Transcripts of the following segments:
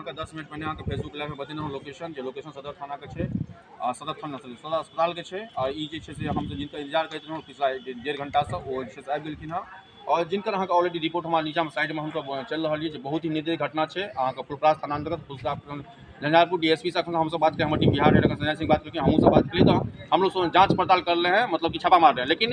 10 minute पहिने अहाँके Facebook लाइवमे बतेने रहौं लोकेशन, जे लोकेशन सदर थानाके छै आ सदर थाना सदर अस्पतालके छै। आ ई जे छै से हम जिनकर इंतजार करैत रहौं पिछला 1.5 घंटासँ, ओ जे छै से आबि गेलखिन हँ। और जिनकर अहाँके ऑलरेडी रिपोर्ट हमारा नीचाँमे साइडमे हमसब चलि रहल ये जे बहुत ही निर्दयी घटना छै। अहाँके फुलपरास थाना अन्तर्गत फुलपरास झंझारपुर डीएसपी से अखन हमसब बात करें, हमर टीम बिहार हेड संजय सिंह बात केलखिन, हमहूँ सब बात केलियै तऽ हम लोग जाँच पड़ताल कर रहे हैं, मतलब कि छापा मार रहे हैं। लेकिन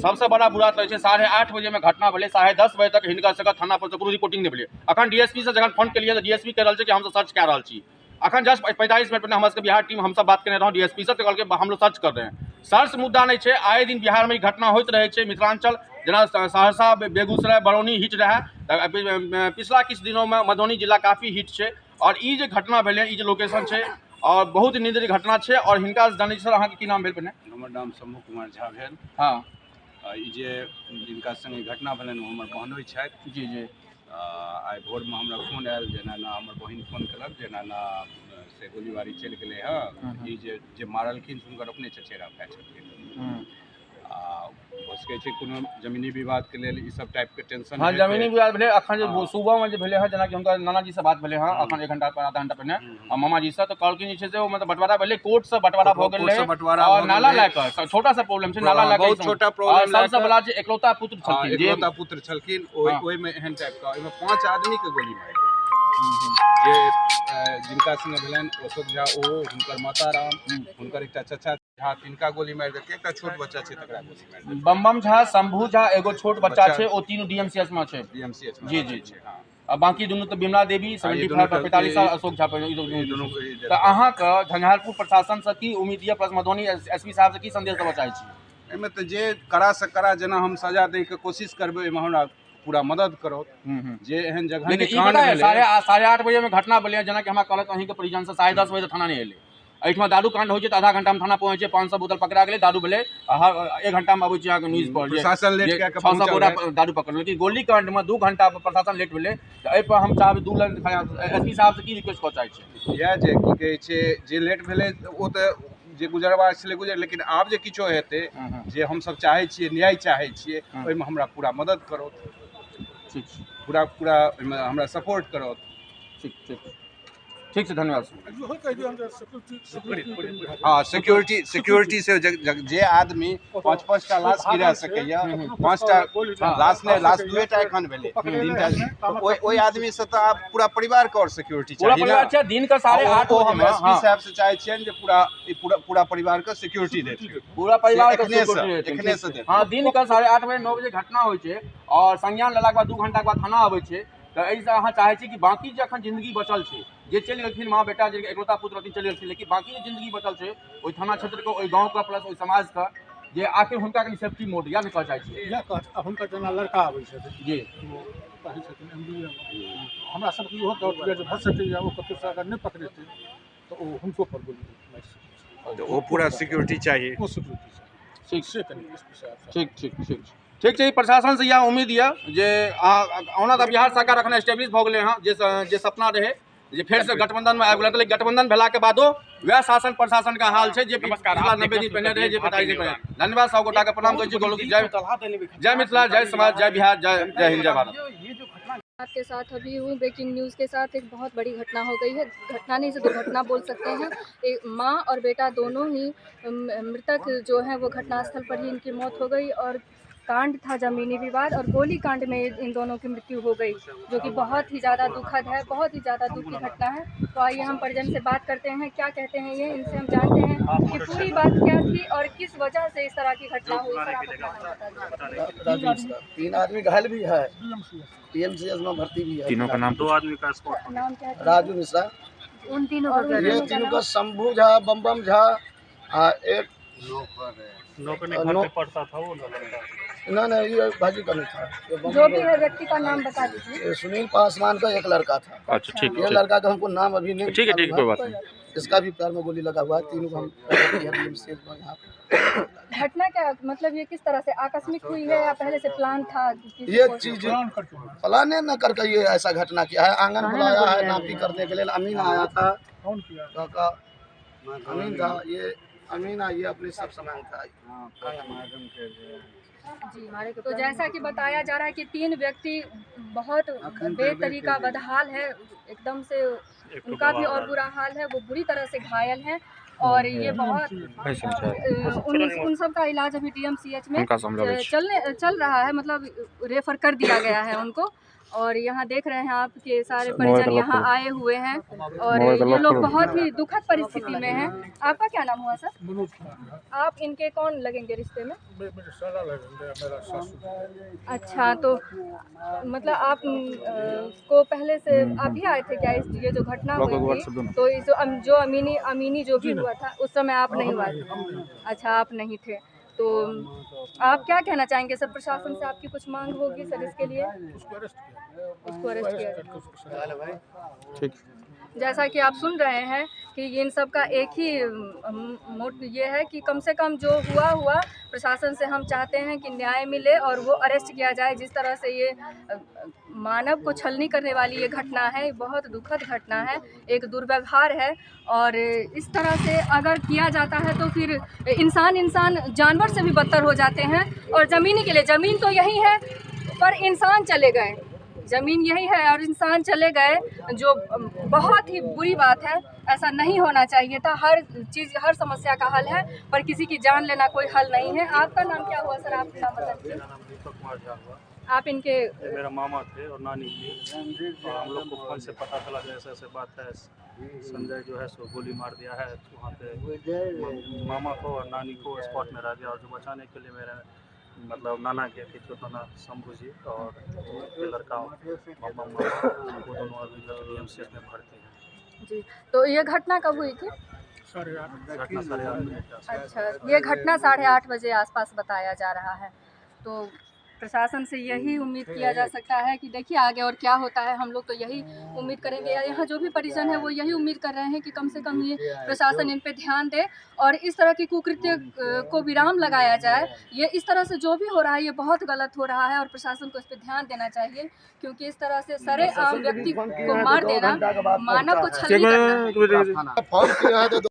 सबसे बड़ा बुरा तऽ छै 8:30 बजेमे घटना भेलै, 10:30 बजे तक हिनका सबके थाना पर से कोनो रिपोर्टिंग नहि भेलै। अखन डीएसपी से जखन फोन केलियै तऽ डीएसपी कहि रहल छै कि हमसब सर्च कए रहल छी। अखन जस्ट 45 मिनट पहिने हमर सबके बिहार टीम हमसब बात केने रहौं डीएसपी से, तऽ कहलकै हम लोग सर्च कर रहे हैं। सर्च मुद्दा नहि छै, आए दिन बिहारमे ई घटना होइत रहै छै। मिथिलांचल जेना सहरसा, बेगूसराय, बरौनी हिट रहै, पिछला किछु दिनोमे मधुबनी जिला काफी हिट छै। और ई जे घटना भेलै, ई जे लोकेशन छै और बहुत निंदनीय घटना छै। और हिनका जानै छी सर, अहाँके की नाम भेल पहिने? हमर नाम शंभू कुमार झा भेल। हाँ। ई जे जिनका संगे घटना भेलनि ओ हमर बहनोइ छथि। जी जी। आइ भोरमे हमरा फोन आयल जे एना एना हमर बहिन फोन केलक जे एना एना से गोलीबारी चलि गेलै हँ। ई जे मारलखिन से हुनकर अपने चचेरा भाय छथिन। आ हो सकै छै कोनो जमीनी विवादके लेल ई सब टाइपके टेंशन। हाँ, जमीनी विवाद भेलै अखन जे सुबहमे जे भेलै हँ, जेनाकि हुनकर नानाजी से बात भेलै हँ अखन 1 घंटा पर आधा घंटा पहिने मामाजी से, तऽ कहलखिन जे छै से ओ मतलब बंटवारा भेलै, कोर्ट से बंटवारा भऽ गेल रहै और नाला लए कऽ छोटा सा प्रॉब्लम छै, नाला लए कऽ बहुत छोटा प्रॉब्लम। सबसँ बड़ा जे एकलौता पुत्र छलखिन, एकलौता पुत्र छलखिन, ओहिमे एहन टाइपके ओहिमे 5 आदमीके गोली मारि जे जिनका संगे भेलनि अशोक झा, ओ हुनकर माता राम, हुनकर एकटा चचा झा, तिनका गोली मारि देलकै, एकटा छोट बच्चा छै तकरा गोली मारि देलकै। बमबम झा, शंभू झा, एगो छोट बच्चा छै, ओ तीनू डीएमसीएच में छै। डीएमसीएच में। जी जी जी। आ बाकी दुनू तऽ बिमला देवी 75 पर 45 साल, अशोक झा पर दुनू। तऽ अहाँके झंझारपुर प्रशासन से की उम्मीद यऽ, प्लस मधुबनी एसपी साहब से की संदेश देबऽ चाहै छी? एहिमे तऽ जे कड़ा से कड़ा जेना हम सजा दैके कोशिश करबै, ओहिमे हमरा पूरा मदद करो। जे एहन जगह 8:30 बजे में घटना भेलै, जेनाकि हमरा कहलक अहीँके परिजन से 10:30 बजे थाना नहि एलै। एहिठमा दारू कांड होइ छै तऽ आधा घंटामे थाना पहुँच छै, 500 बोतल पकड़ा गेलै, दारू भेलै, हर 1 घंटामे अबै छै अहाँके न्यूज पर प्रशासन लेट कए कऽ 600 बोरा दारू पकड़ल। लेकिन गोली कांडमे 2 घंटा प्रशासन लेट भेलै। तऽ एहिपर हम चाहबै 2 लाइन एसपी साहब से की रिक्वेस्ट करऽ चाहै छी? इएह जे की कहै छै जे लेट भेलै ओ तऽ जे गुजरबा छलै गुजर, लेकिन आब जे किछो हेतै जे हमसब चाहै छियै, न्याय चाहै छियै, ओहिमे हमरा पूरा मदद करो, ठीक पूरा पूरा ओहिमे हमरा सपोर्ट करो। ठीक ठीक ठीक छै, धन्यवाद। हाँ, सिक्योरिटी सिक्योरिटी से जे आदमी 5-5 टा लाश गिरा सकैया, 5 टा लाश नहि, लाश 2 टा एखन भेलै, 3 टा, ओहि आदमी से तऽ आब पूरा परिवार के और सिक्योरिटी चाही। पूरा परिवार छै। दिन के 8:30 बजे हम एसपी साहब से चाहै छियनि जे पूरा पूरा परिवार के सिक्योरिटी देथिन, पूरा परिवार के सिक्योरिटी एखने से देथिन। हाँ, दिन के 8:30 बजे 9 बजे घटना होइ छै और संज्ञान लेलाके बाद 2 घंटाके बाद थाना अबै छै। तऽ एहिसँ अहाँ चाहै छी कि बाकी जे अखन जिंदगी बचल छै, जे चलि गेलखिन माँ बेटा जे एकलौता पुत्र रहथिन चलि गेलखिन, लेकिन बाकी जे जिंदगी बचल छै ओहि थाना क्षेत्रके, ओहि गाँवके, प्लस ओहि समाजके, जे आखिर हुनका कनि सेफ्टी मोड, इएह ने कहऽ चाहै छी? इएह कह। हुनकर जेना लड़का आबै छथिन जी, ओ पढ़ै छथिन MBA मे, हमरा सबके इहो डाउट यऽ जे भऽ सकैए ओ कतहुसँ अगर नहि पकड़ेतै तऽ ओ हुनको पर गोली मारि सकै छै। तऽ ओ पूरा सिक्योरिटी चाही, ओ सिक्योरिटी चाही। ठीक से कनि एसपी साहब। ठीक ठीक ठीक ठीक छै। प्रशासन से इएह उम्मीद यऽ जे ओना तऽ बिहार सरकार अखन एस्टेब्लिश भऽ गेलै हँ, जे सपना रहै जे फेरसँ गठबंधनमे आबि गेलै, लेकिन गठबंधन भेलाके बादो वएह शासन प्रशासन के हाल छै जे पिछला 90 दिन पहिने रहै, जे 45 दिन पहिने। धन्यवाद, सब गोटाके प्रणाम करै छी। जय जय मिथिला, जय समाज, जय बिहार, जय जय हिंद, जय भारत। आपके साथ अभी हूँ ब्रेकिंग न्यूज़ के साथ। एक बहुत बड़ी घटना हो गई है, घटना नहीं इसे दुर्घटना बोल सकते हैं। एक माँ और बेटा दोनों ही मृतक जो हैं वो घटनास्थल पर ही इनकी मौत हो गई। और कांड था ज़मीनी विवाद और गोली कांड में इन दोनों की मृत्यु हो गई, जो कि बहुत ही ज़्यादा दुखद है, बहुत ही ज़्यादा दुख की घटना है। तो आइए हम परिजन से बात करते हैं, क्या कहते हैं ये, इनसे हम जानते हैं कि पूरी बात क्या थी और किस वजह से इस तरह की घटना हुई। सर आप अपना नाम बता दीजिए। 3 आदमी घायल भी है, पीएमसीएच में भर्ती भी है। तीनों का नाम? 2 आदमी का नाम क्या है? राजू मिश्रा, उन तीनों का ये तीनों का शंभू झा, बमबम झा, एक नौकर पढ़ता था वो ना ना ये भाजी का नहीं था, जो भी है व्यक्ति का नाम बता दीजिए। सुनील पासवान का एक लड़का था। अच्छा ठीक है, ये लड़का का हमको नाम अभी नहीं। ठीक है ठीक है, कोई बात नहीं। इसका भी पैर में गोली लगा हुआ है। तीनों को हम यहाँ। घटना क्या मतलब ये किस तरह से आकस्मिक हुई है या पहले से प्लान था? ये चीज प्लान न करके ये ऐसा घटना किया है। आंगन बुलाया है नापी करने के लिए, अमीन आया था, अमीन था ये, अमीन ये अपने सब सामान था। जी, तो जैसा कि बताया जा रहा है कि 3 व्यक्ति बहुत बेतरीका बदहाल है, एकदम से उनका भी और बुरा हाल है, वो बुरी तरह से घायल हैं और ये बहुत उन सब का इलाज अभी DMCH में चल रहा है, मतलब रेफर कर दिया गया है उनको। और यहाँ देख रहे हैं आप के सारे परिजन यहाँ आए हुए हैं और ये लोग बहुत ही दुखद परिस्थिति में हैं। आपका क्या नाम हुआ सर? मनोज कुमार। आप इनके कौन लगेंगे रिश्ते में? मेरे साला लगेंगे, मेरा सासू। अच्छा, तो मतलब आप को पहले से आप ही आए थे क्या? इस ये जो घटना हुई थी तो इस जो अमीनी जो भी हुआ था उस समय आप नहीं हुआ थे? अच्छा, आप नहीं थे। तो आप क्या कहना चाहेंगे सर? प्रशासन से आपकी कुछ मांग होगी सर इसके लिए? उसको अरेस्ट किया। ठीक, जैसा कि आप सुन रहे हैं कि इन सब का एक ही मोट ये है कि कम से कम जो हुआ हुआ, प्रशासन से हम चाहते हैं कि न्याय मिले और वो अरेस्ट किया जाए। जिस तरह से ये मानव को छलनी करने वाली ये घटना है, बहुत दुखद घटना है, एक दुर्व्यवहार है और इस तरह से अगर किया जाता है तो फिर इंसान जानवर से भी बदतर हो जाते हैं। और ज़मीन के लिए, ज़मीन तो यही है पर इंसान चले गए, ज़मीन यही है और इंसान चले गए, जो बहुत ही बुरी बात है। ऐसा नहीं होना चाहिए था। हर चीज़, हर समस्या का हल है पर किसी की जान लेना कोई हल नहीं है। आपका नाम क्या हुआ सर? आपका नाम बता दीजिए। मेरा नाम दीपक कुमार झा हुआ। आप इनके? मेरा मामा थे और नानी थी और हम लोग को फोन से पता चला कि ऐसे ऐसे बात है, संजय जो है सो गोली मार दिया है। तो वहाँ पे मामा को और नानी को स्पॉट में रह गया और जो बचाने के लिए मेरे मतलब नाना के थे, छोटा नाना शंभू जी और लड़का मामा, वो दोनों अभी DMCH में भर्ती हैं। जी, तो ये घटना कब हुई थी? 8:30 बजे। अच्छा, ये घटना 8:30 बजे आसपास बताया जा रहा है। तो प्रशासन से यही उम्मीद किया जा सकता है कि देखिए आगे और क्या होता है। हम लोग तो यही उम्मीद करेंगे, या यहाँ जो भी परिजन है वो यही उम्मीद कर रहे हैं कि कम से कम ये प्रशासन इन पे ध्यान दे और इस तरह की कुकृत्य को विराम लगाया जाए। ये इस तरह से जो भी हो रहा है ये बहुत गलत हो रहा है और प्रशासन को इस पर ध्यान देना चाहिए, क्योंकि इस तरह से सरेआम व्यक्ति को मार देना मानव को छलनी करना है।